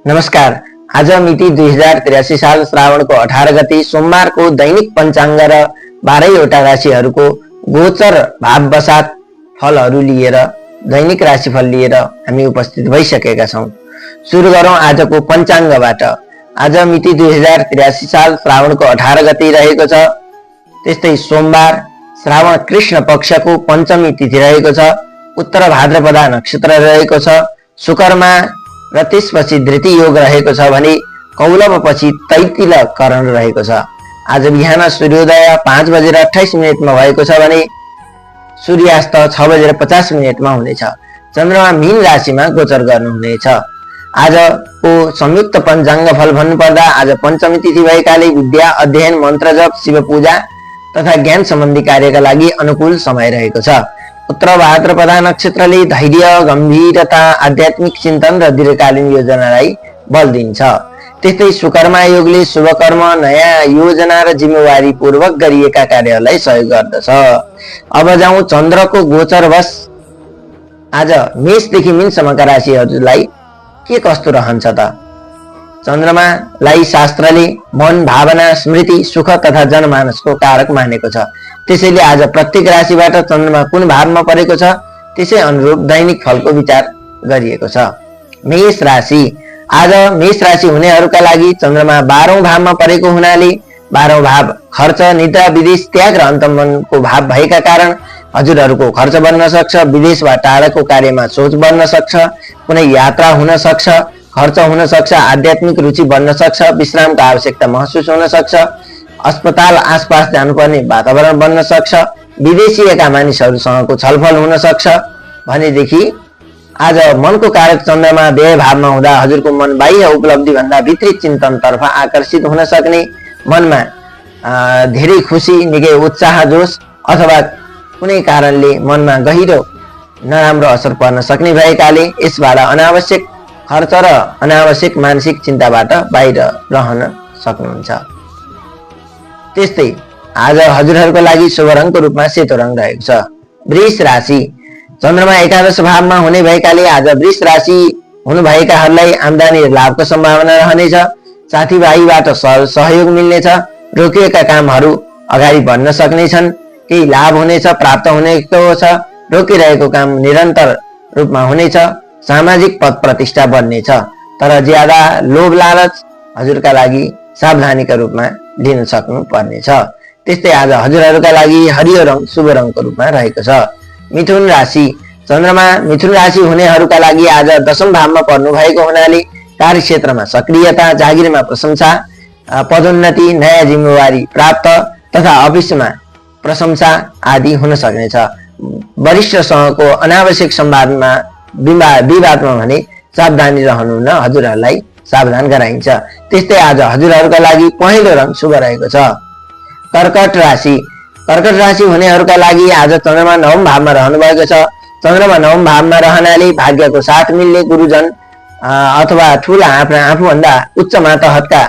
नमस्कार। आज मिति 2083 साल श्रावणको 18 गते सोमबारको दैनिक पञ्चाङ्ग र 12वटा राशिहरूको गोचर भाववसात फलहरू लिएर दैनिक राशिफल लिएर हामी उपस्थित भइसकेका छौँ। सुरु गरौँ आजको पञ्चाङ्गबाट। आज मिति 2083 साल श्रावणको 18 गते रहेको छ। त्यस्तै सोमबार श्रावण कृष्ण पक्षको पञ्चमी तिथि रहेको छ। उत्तर भाद्रपदा नक्षत्र रहेको छ। शुक्रमा र त्यसपछि धृति योग रहेको छ भने कौलवपछि तैतिल करण रहेको छ। आज बिहान सूर्योदय 5:28 भएको छ भने सूर्यास्त 6:50 हुनेछ। चन्द्रमा मीन राशिमा गोचर गर्नुहुनेछ। आजको संयुक्त पञ्चाङ्ग फल भन्नुपर्दा आज पञ्चमी तिथि भएकाले विद्या अध्ययन, मन्त्र जप, शिव पूजा तथा ज्ञान सम्बन्धी कार्यका लागि अनुकूल समय रहेको छ। उत्तर भाद्रपदा नक्षत्रले धैर्य, गम्भीरता, आध्यात्मिक चिन्तन र दीर्घकालीन योजनालाई बल दिन्छ। त्यस्तै शुक्रमा योगले शुभ कर्म, नयाँ योजना र जिम्मेवारी पूर्वक गरिएका कार्यहरूलाई सहयोग गर्दछ। अब जाउँ चन्द्रको गोचरवश आज मेषदेखि मीनसम्मका राशिहरूलाई के कस्तो रहन्छ त। चन्द्रमालाई शास्त्रले मन, भावना, स्मृति, सुख तथा जनमानसको कारक मानेको छ। त्यसैले आज प्रत्येक राशिबाट चन्द्रमा कुन भावमा परेको छ त्यसै अनुरूप दैनिक फलको विचार गरिएको छ। मेष राशि। आज मेष राशि हुनेहरूका लागि चन्द्रमा 12औं भावमा परेको हुनाले 12औं भाव खर्च, निद्रा, विदेश त्याग र अन्तर्मनको भाव भएका कारण हजुरहरूको खर्च बढ्न सक्छ। विदेश वा टाढाको कार्यमा सोच बढ्न सक्छ। कुनै यात्रा हुन सक्छ। खर्च हुन सक्छ। आध्यात्मिक रुचि बढ्न सक्छ। विश्रामको आवश्यकता महसुस हुन सक्छ। अस्पताल आसपास जानुपर्ने वातावरण बन्न सक्छ। विदेशिएका मानिसहरूसँगको छलफल हुन सक्छ भनेदेखि आज मनको कारक चन्द्रमा व्यय भावमा हुँदा हजुरको मन बाह्य उपलब्धि भन्दा भित्री चिन्तनतर्फ आकर्षित हुन सक्ने, मनमा धेरै खुसी, निकै उत्साह, जोश अथवा कुनै कारणले मनमा गहिरो नराम्रो असर पर्न सक्ने भएकाले यसबाट अनावश्यक खर्च र अनावश्यक मानसिक चिन्ताबाट बाहिर रहन सक्नुहुन्छ। त्यस्तै आज हजुरहरूको लागि शुभ रङको रूपमा सेतो रङ रहेको छ। वृष राशि। चन्द्रमा एकादश भावमा हुने भएकाले आज वृष राशि हुनुभएकाहरूलाई आम्दानी र लाभको सम्भावना रहनेछ। साथीभाइबाट सहयोग मिल्नेछ। रोकिएका कामहरू अगाडि बढ्न सक्नेछन्। केही लाभ हुनेछ, प्राप्त हुनेको छ। रोकिरहेको काम निरन्तर रूपमा हुनेछ। सामाजिक पद प्रतिष्ठा बढ्नेछ। तर ज्यादा लोभ लालच हजुरका लागि सावधानीका रूपमा लिन सक्नु पर्नेछ। त्यस्तै आज हजुरहरूका लागि हरियो रङ शुभ रङको रूपमा रहेको छ। मिथुन राशि। चन्द्रमा मिथुन राशि हुनेहरूका लागि आज 10औं भावमा पर्नु भएको हुनाले कार्यक्षेत्रमा सक्रियता, जागिरमा प्रशंसा, पदोन्नति, नयाँ जिम्मेवारी प्राप्त तथा अफिसमा प्रशंसा आदि हुन सक्नेछ। वरिष्ठसँगको अनावश्यक संवादमा विवादमा भने सावधानी रहनु न हजुरहरूलाई सावधान गराइन्छ। त्यस्तै आज हजुरहरूका लागि पहेँलो रङ शुभ रहेको छ। कर्कट राशि। कर्कट राशि हुनेहरूका लागि आज चन्द्रमा 9औं भावमा रहनु भएको छ। चन्द्रमा 9औं भावमा रहनाले भाग्यको साथ मिल्ने, गुरुजन अथवा ठुला आफूभन्दा उच्च मातहतका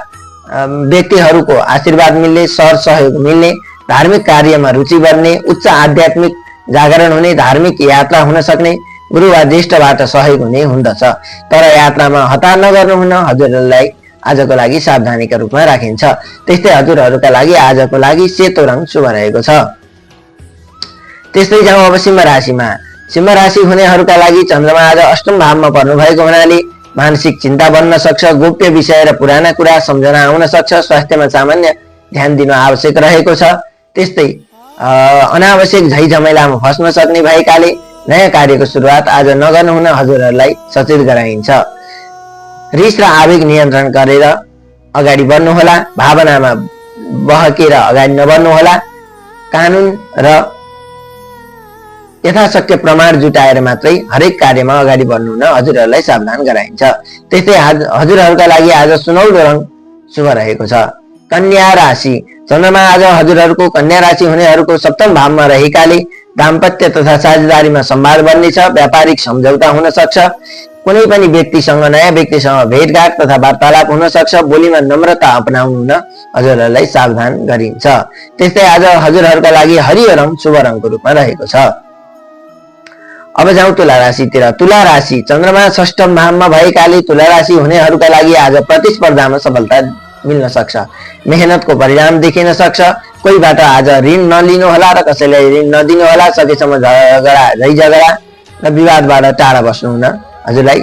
व्यक्तिहरूको आशीर्वाद मिल्ने, सर सहयोग मिल्ने, धार्मिक कार्यमा रुचि बढ्ने, उच्च आध्यात्मिक जागरण हुने, धार्मिक यात्रा हुन सक्ने, गुरु वा ज्येष्ठबाट सहयोग हुने हुँदछ। तर यात्रामा हतार नगर्नुहुन हजुरहरूलाई आजको लागि सावधानीका रूपमा राखिन्छ। त्यस्तै हजुरहरूका लागि आजको लागि सेतो रङ शुभ रहेको छ। त्यस्तै जाउँ अब सिंह राशिमा। सिंह राशि हुनेहरूका लागि चन्द्रमा आज 8औं भावमा पर्नु भएको हुनाले मानसिक चिन्ता बन्न सक्छ। गोप्य विषय र पुराना कुरा सम्झना आउन सक्छ। स्वास्थ्यमा सामान्य ध्यान दिनु आवश्यक रहेको छ। त्यस्तै अनावश्यक झैझमेलामा फस्न सक्ने भएकाले नयाँ कार्यको सुरुवात आज नगर्नुहुन हजुरहरूलाई सचेत गराइन्छ। रिस र आवेग नियन्त्रण गरेर अगाडि बढ्नुहोला। भावनामा बहकेर अगाडि नबढ्नुहोला। कानुन र यथाशक्य प्रमाण जुटाएर मात्रै हरेक कार्यमा अगाडि बढ्नुहुन हजुरहरूलाई सावधान गराइन्छ। त्यस्तै हजुरहरूका लागि आज सुनौलो रङ शुभ रहेको छ। कन्या राशि। चन्द्रमा आज हजुरहरूको कन्या राशि हुनेहरूको 7औं भावमा रहेकाले दाम्पत्य तथा साझेदारीमा संवाद बन्नेछ। व्यापारिक सम्झौता हुन सक्छ। कुनै पनि व्यक्तिसँग, नयाँ व्यक्तिसँग भेटघाट तथा वार्तालाप हुन सक्छ। बोलीमा नम्रता अपनाउनु हजुरहरूलाई सावधान गरिन्छ। त्यस्तै आज हजुरहरूका लागि हरियो रङ शुभ रङको रूपमा रहेको छ। अब जाउँ तुला राशितिर। तुला राशि चन्द्रमा षष्ठ भावमा भएकाले तुला राशि हुनेहरूका लागि आज प्रतिस्पर्धामा सफलता मिल्न सक्छ। मेहनतको परिणाम देखिन सक्छ। कोहीबाट आज ऋण नलिनु होला र कसैलाई ऋण नदिनु होला। सकेसम्म झगडा र विवादबाट टाढा बस्नु हुन हजुरलाई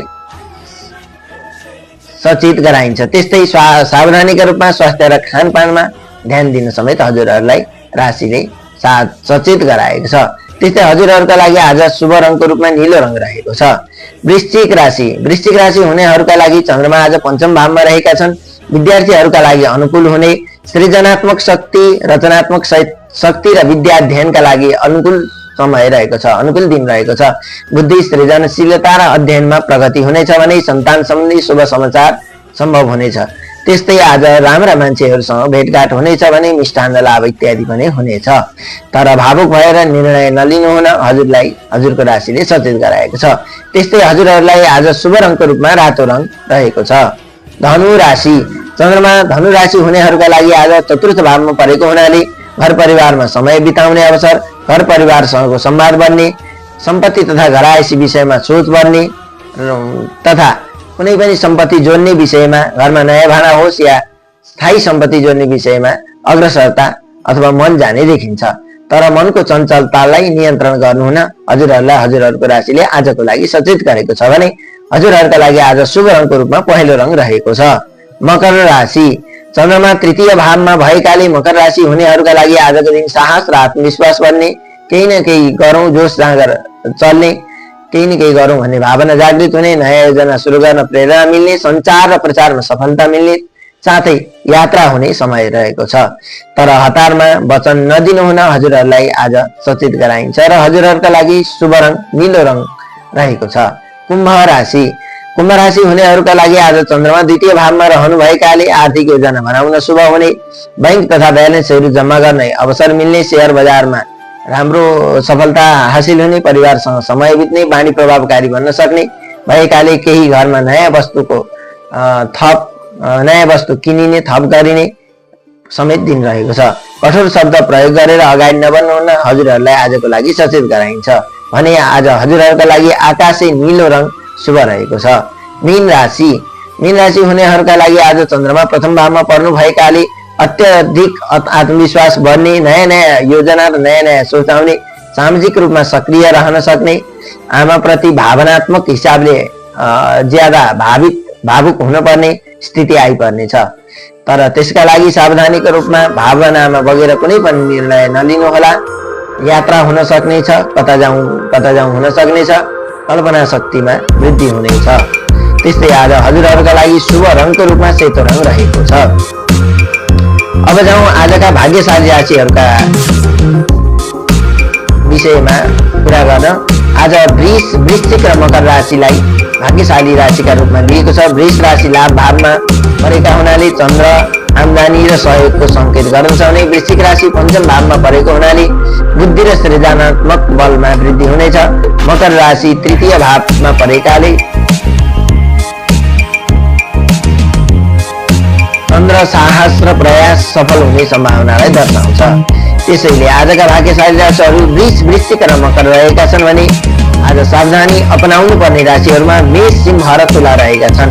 सचेत गराइन्छ। त्यस्तै सावधानीका रूपमा स्वास्थ्य र खानपानमा ध्यान दिन समेत हजुरहरूलाई राशिले सचेत गराएको छ। त्यस्तै हजुरहरूका लागि आज शुभ रङको रूपमा नीलो रङ रहेको छ। वृश्चिक राशि हुनेहरूका लागि चन्द्रमा आज पञ्चम भावमा रहेका छन्। विद्यार्थीहरूका लागि अनुकूल हुने, सृजनात्मक शक्ति, रचनात्मक शक्ति र विद्या अध्ययनका लागि अनुकूल समय रहेको छ, अनुकूल दिन रहेको छ। बुद्धि, सृजनशीलता र अध्ययनमा प्रगति हुनेछ भने सन्तान सम्बन्धी शुभ समाचार सम्भव हुनेछ। त्यस्तै आज राम्रा मान्छेहरूसँग भेटघाट हुनेछ भने मिष्टान्न लाभ इत्यादि पनि हुनेछ। तर भावुक भएर निर्णय नलिनु हुन हजुरको राशिले सचेत गराएको छ। त्यस्तै हजुरहरूलाई आज शुभ रङको रूपमा रातो रङ रहेको छ। धनु राशि चन्द्रमा धनु राशि हुनेहरूका लागि आज चतुर्थ भावमा परेको हुनाले घर परिवारमा समय बिताउने अवसर, घर परिवारसँगको संवाद बढ्ने, सम्पत्ति तथा घरायसी विषयमा सोच बढ्ने तथा कुनै पनि सम्पत्ति जोड्ने विषयमा, घरमा नयाँ भाडा होस् या स्थायी सम्पत्ति जोड्ने विषयमा अग्रसरता अथवा मन जाने देखिन्छ। तर मनको चञ्चलतालाई नियन्त्रण गर्नुहुन हजुरहरूलाई हजुरहरूको राशिले आजको लागि सचेत गरेको छ भने हजुरहरूका लागि आज शुभ रङको रूपमा पहेँलो रङ रहेको छ। मकर राशि चन्द्रमा तृतीय भावमा भएकाले मकर राशि हुनेहरूका लागि आजको दिन साहस र आत्मविश्वास बढ्ने, केही न केही गरौँ जोस जाँगर चल्ने, केही न केही गरौँ भन्ने भावना जागृत हुने, नयाँ योजना सुरु गर्न प्रेरणा मिल्ने, सञ्चार र प्रचारमा सफलता मिल्ने, साथै यात्रा हुने समय रहेको छ। तर हतारमा वचन नदिनु हुन हजुरहरूलाई आज सचेत गराइन्छ र हजुरहरूका लागि शुभ रङ नीलो रङ रहेको छ। कुम्भ राशि हुनेहरूका लागि आज चन्द्रमा द्वितीय भावमा रहनु भएकाले आर्थिक योजना बनाउन शुभ हुने, बैंक तथा ब्यालेन्सहरू जम्मा गर्ने अवसर मिल्ने, शेयर बजारमा राम्रो सफलता हासिल हुने, परिवारसँग समय बित्ने, बानी प्रभावकारी बन्न सक्ने भएकाले केही घरमा नयाँ वस्तु किनिने, थप गरिने समेत दिन रहेको छ। कठोर शब्द प्रयोग गरेर अगाडि नबढ्नुहुन हजुरहरूलाई आजको लागि सचेत गराइन्छ भने आज हजुरहरूका लागि आकाशे नीलो रङ शुभ रहेको छ। मीन राशि हुनेहरूका लागि आज चन्द्रमा प्रथम भावमा पर्नु भएकाले अत्यधिक आत्मविश्वास बढ्ने, नयाँ नयाँ योजना र नयाँ नयाँ सोच आउने, सामाजिक रूपमा सक्रिय रहन सक्ने, आमाप्रति भावनात्मक हिसाबले ज्यादा भावुक हुनुपर्ने स्थिति आइपर्नेछ। तर त्यसका लागि सावधानीको रूपमा भावनामा बगेर कुनै पनि निर्णय नलिनु होला। यात्रा हुन सक्नेछ, कता जाउँ हुन सक्नेछ, कल्पना शक्तिमा वृद्धि हुनेछ। त्यस्तै आज हजुरहरूका लागि शुभ रङको रूपमा सेतो रङ रहेको छ। अब जाउँ आजका भाग्यशाली राशिहरूका विषयमा कुरा गर्न। आज वृश्चिक र मकर राशिलाई भाग्यशाली राशिका रूपमा लिएको छ। वृष राशि लाभ भावमा परेका हुनाले चन्द्र आम्दानी र सहयोगको संकेत गर्दछ भने वृश्चिक राशि पञ्चम भावमा परेको हुनाले बुद्धि र सृजनात्मक बलमा वृद्धि हुनेछ। मकर राशि तृतीय भावमा परेकाले चन्द्र साहस र प्रयास सफल हुने सम्भावनालाई दर्शाउँछ। त्यसैले आजका भाग्यशाली राशिहरू वृश्चिक र मकर रहेका छन् भने आज सावधानी अपनाउनु पर्ने राशिहरूमा मेष, सिंह र तुला रहेका छन्।